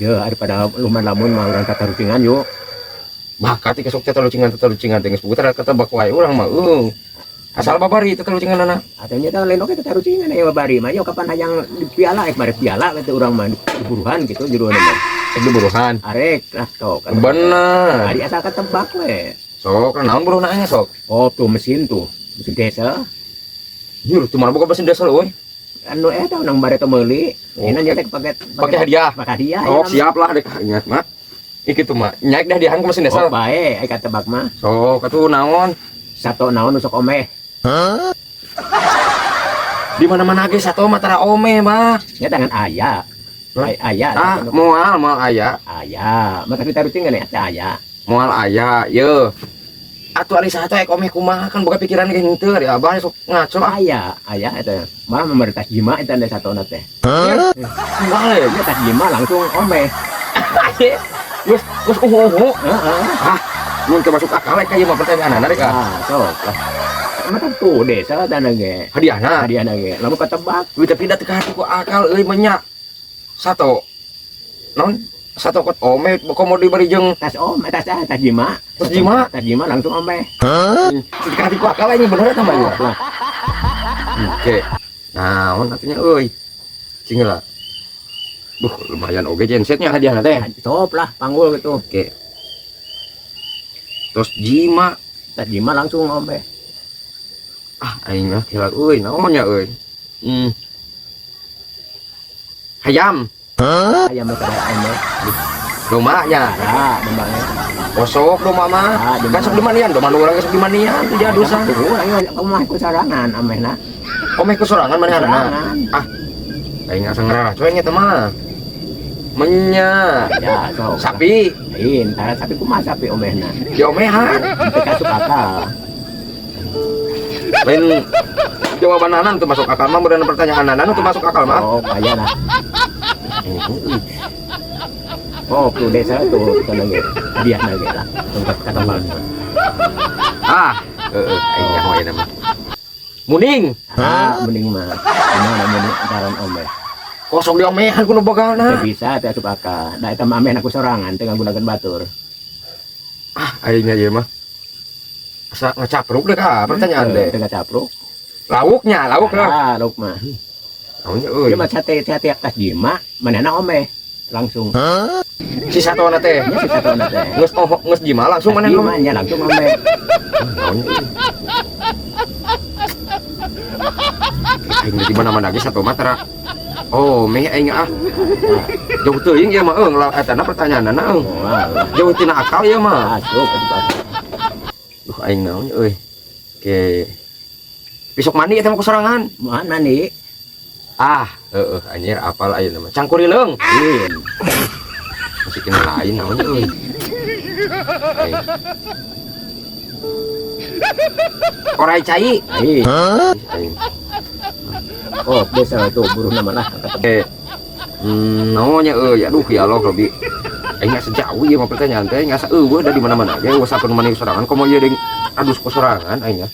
Ya, daripada luman lamun mah urang tatarucingan yuk. Bakat teh sok tatarucingan teh geus puguh ketebak wae urang mah eueuh. Asal babari tatarucinganana. Atuh nya teh lain oge tatarucingan aya babari mah. Yo kapan hayang di piala ek bare piala kitu urang mah diburuhan gitu juruna mah. Ek diburuhan. Arek lah sok. Bener. Ari asal ketebak we. Sok naon buruhna nya sok? Oh tuh mesin tuh. Mesin diesel. Nyuruh tuh mana boga mesin diesel euy. Anu eta nang bare teu meuli. Oh, Ini nya teh pakai pakai hadiah. Pakai hadiah. Oh, siap lah dek ingat mah. Ih kitu mah. Nyaik dah hadiahan ku mesin diesel. Oh, bae ai katebak mah. Sok atuh naon? Sato naon nu sok omeh. Di mana-mana ge sato mah tara omeh mah. Nya tangan aya. Hah? Aya. Ah, moal moal aya. Aya. Maka ditarucingan ya aya. Moal aya, ye. Atuh ari sato ek omeh kumaha kan boga pikiran ge henteu ari abah sok ngaco ah. Aya, aya eta. Malah memberi tas jima eta teh satona teh. Kumaha ya? Nya tas jima langsung omeh. Geus geus uhu-uhu. Heeh. Ah, mun teu masuk akal ek ieu mah pertanyaanna rek ah. Ah, sok lah. Mata tuh desa tanah ge. Hadiahna. Hadiahna ge. Lamun ketebak. Duit tapi da teu kahati ku akal euy mah nya. Sato. Naon? Sato kot omeh komo diberi jeung tas omeh, tas ah, tas jima. Tas jima? Tas jima langsung omeh. Teu kahati ku akal aing bener eta mah ieu. Lah. Oke. Naon atunya euy. Cing lah. Duh, lumayan oge gensetnya hadiahna teh. Sok lah, panggul gitu. Oke. Terus jima. Tas jima langsung omeh. Ah, aing mah kira euy, naon nya euy. Hayam. Hayam mah kada omeh. Domba nya. Ada dombanya. Osok domba mah. Ah, domba. Kan sok dimanian, domba nu urang sok dimanian teu diadusan. Urang mah ku sorangan amehna. Omeh ku sorangan manehna. Sorangan. Ah. Aing asa ngararacoy nya teh mah. Menya. Ya, sok. Sapi. Lain, tara sapi kumaha sapi omehna. Diomehan. Teu asup akal. Lain jawaban anan tuh masuk akal mah, bener pertanyaan anan tuh masuk akal mah. Oh, aya lah. Oh, tuh desa tuh kana ge. Hadiahna ge lah. Tungkat katebak. Ah, heeh, aing nyaho ayeuna mah. Muning. Ah, muning mah. Kumaha muning taran omeh. Kosong diomehan ku nu bogalna. Teu bisa teu asup akal. Da eta mah amehna ku sorangan teu ngagunakeun batur. Ah, aing ieu mah. Asa ngacapruk deh ka pertanyaan teh. Teu ngacapruk. Lauknya, lauk lah. Ah, lauk mah. Naonnya euy. Ieu mah sate sate tas jima, manehna omeh langsung. Si satona teh. Nya si satona teh. Geus oh, geus jima langsung Tas manehna jima nya langsung omeh. Naonnya euy. Aing di mana-mana ge sato mah tara. Oh, meh aing ah. Jauh teuing ieu mah euy, eta na pertanyaanna euy. Jauh tina akal ieu mah. Asup atuh akal. Duh aing naon euy. Oke. Besok mandi eta mah ku sorangan. Moal mandi. Ah, heeh anjir apal ayeuna mah. Cangkurileung. Lain. Masih kena lain naon euy. Aing. Orai cai. Lain. Aing. Oh, biasa tuh buruh nama lah kata. Naonnya euy, aduh ya Allah Robi. Aing asa jauh ieu mah pertanyaan teh, aing asa eueuh da di mana-mana ge eueuh sakeun mani sorangan komo ieu deui adus ku sorangan aing nya.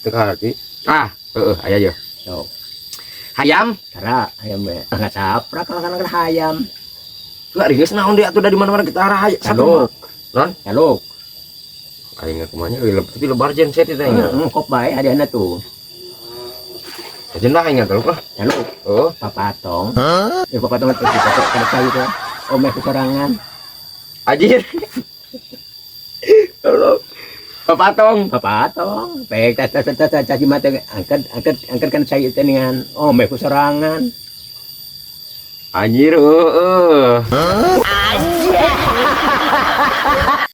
Teu kaharti. Ah, heeh aya ieu. Sok. Hayam. Tara hayam we. Ngacaprak kalau kana hayam. Teu ari geus naon deui atuh da di mana-mana kita arah hayam. Caluk. Non? Caluk. Aing kumaha nya euy, tapi lebar genset itu aing. Heeh, kop bae hadiahna tuh. Jenah aing taluk lah. Caluk. Oh. Papatong. Ya papatong teh dipatok kana cai teh. Omeh ku sorangan. Anjir. Tolong. Papatong. Papatong. Pek tas tas tas tas caci mata angkat angkat angkat kan cai teh dengan omeh ku sorangan. Anjir heeh.